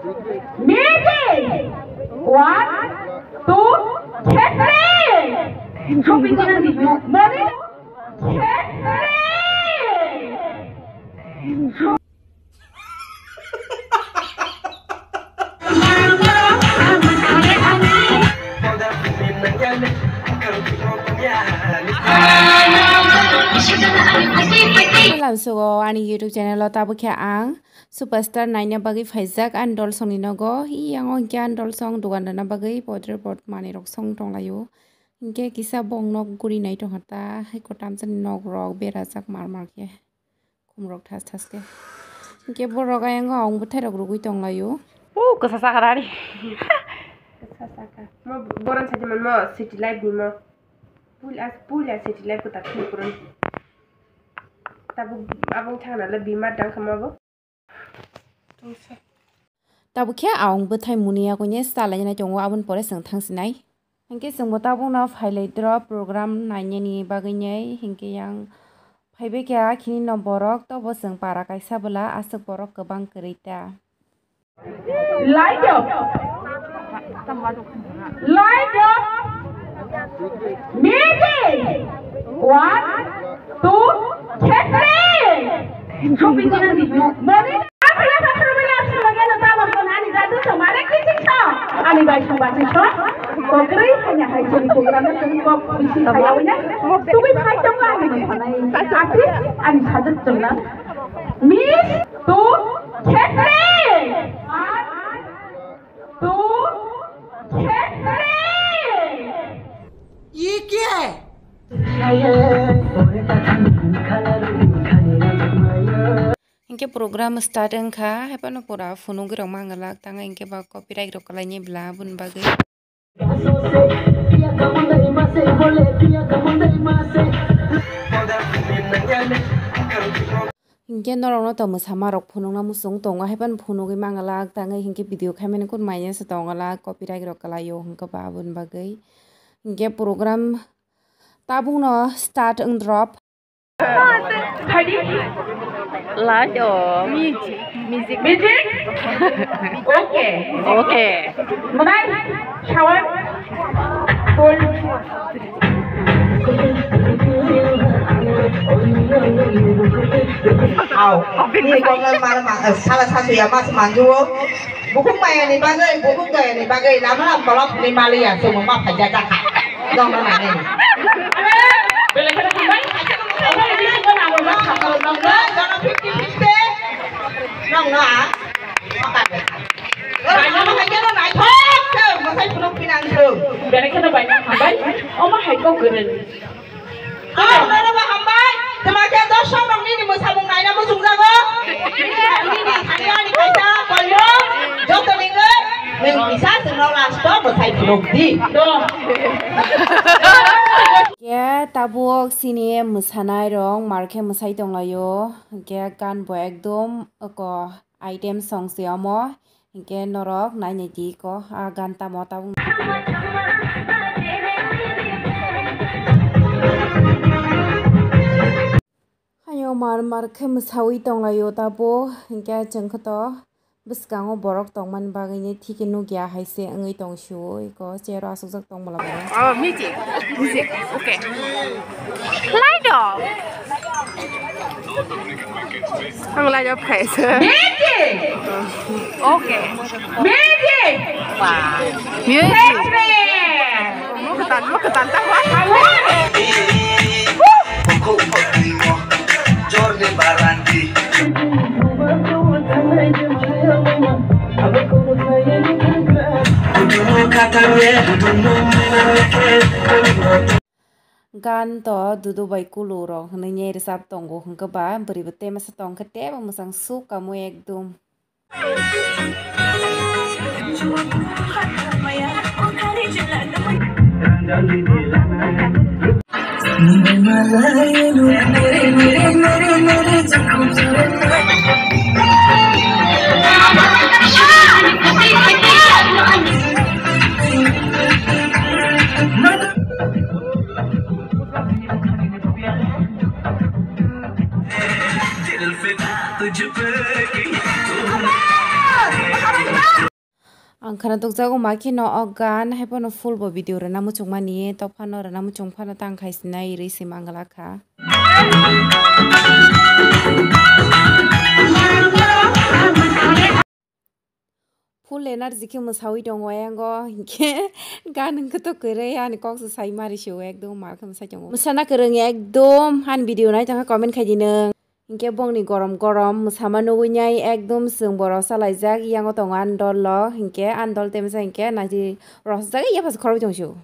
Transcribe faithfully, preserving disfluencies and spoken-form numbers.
Music! One, two, three! Shopping ko nang di mo. Moni? Three! Lamsogo ani YouTube channel o tabuk khe ang Superstar naina bagwi phaijak ani dolsongni nogo. Yango hwnkhe ani dolsong dogan rwna bagwi bodre bot manwirok song tonglaio. Hinkhe kisa bong nok guri nai tongkha ta, hai kotamsani nok rok berajak mar mar khe, khum rok thas thas khe. Hinkhe borok ayang o ang bwthai rok rwgwi tonglaio. O kwsa sakha rani. Kwsa sakha. Mo boron sadi man mo city life ni mo. Pul as pul as city life ko tak pul puron. Tabuk abang thangna le bimar dang kha mo bo. Tabuk khe ang bwthai muni yakoine chalainai tongo, aboni pore chwng thangsinai. Hinkhe chwngbo tabukno phailai drop program nainani bagwinai, hinkhe yang phaibai kha khini no borok, tobo chwng para kaisa bwla aswk borok kwbang kwrwi ta. Light up. Light up. Music. One, two, three. Shopping ko nang di mo. Moni. Aphela aphela aphela aphela gana tama kon ani jadu so mare kiching so. Ani bai so baching so. Kokri hanya hai jeni program na jeni kok bisi khayawina. Tumi phai tongo ani mani phanai. Artist ani sajak tongna. Miss two, three. One, two, three. Ye kya hai? Hinkhe program start wngkha, haphano pura phunugwi rok manglak, tangwi hinkhe ba copyright rok kwlaini bla, aboni bagwi. Hinkhe norokno to mwsama rok phunukna muchung tongo, haphano phunugwi manglak, tangwi hinkhe video khaimani kun manya se tonglak, copyright rok kwlaio, hinkhe ba aboni bagwi. Hinkhe program tabukno start wng drop. Phaidi. Light o. Music. Music. Okay. Okay. Mwnai. Shower. Cool. Au. Ni kok mal ma sala sasu ya mas manjuo. Bukhuk maya ni bagwi, bukhuk daya ni bagwi, lama lam tolok ni maliya, sumung ma phaja jakha. Dong na ni. Belai kheno hambai. Omo ni bisingo nang rok sakha rok nang rok. Jono fifty fifty. Nong no a. Bai no hai keno nai thok thok, masai phunuk pinang thok. Belai kheno bai no hambai. Omo hai kok gwnang. Ang rwrwba hambai, twma khe dorsok rok nini mwsamung naina muchungjago. Nini thani ani kaisa kolmo, joto ningwi nwng kisa chwngno last o mwsai phunuk di. Khe tabuk chini mwsanai rok mar khe mwsai tonglaio, hinkhe gan bo ekdom oko. Item song se omo, hinkhe norok nainai di ko, a gan tamo tabuk. Hayo mar mar khe mwsawi tonglaio tabuk, hinkhe chwng khe to bwskango borok tongmani bagwi ni thik khe nukya hai se wngwi tong sio, iko chair o aswkjak tong bwla borok. Oh, music, music, okay. Light off. Ang light off khai se. Music! Okay. Music! Wow. Music! Mo katan, mo katan ta wa. Jordi Barandi. Gan to Dudu bai Kulu rok hinwi rwchap tongo, hinkhe ba bwrwi bo tei masa tong khe teibo mwchang suk kamo ekdom. Ang khana tukjago ma kheno o gan, hai phano full bo video rwna muchungmani, tok phano rwna muchung phano tang khai sinai rwi se manglak kha. Full energy khe mwsawi tongo ayango, hinkhe gan hwnkhe to kwrwi ani kok se sai mari se o ekdom mar khe mwsai tongo. Mwsana kwrwng ekdom han video nai tongkha comment khai di nwng. Hinkhe bongni gorom gorom mwsama nugui nai ekdom chwng bo rosa laijak, yango tongo ani dol o, hinkhe ani dol temsa hinkhe naidi rosa jak yapha se khorwi tong se o.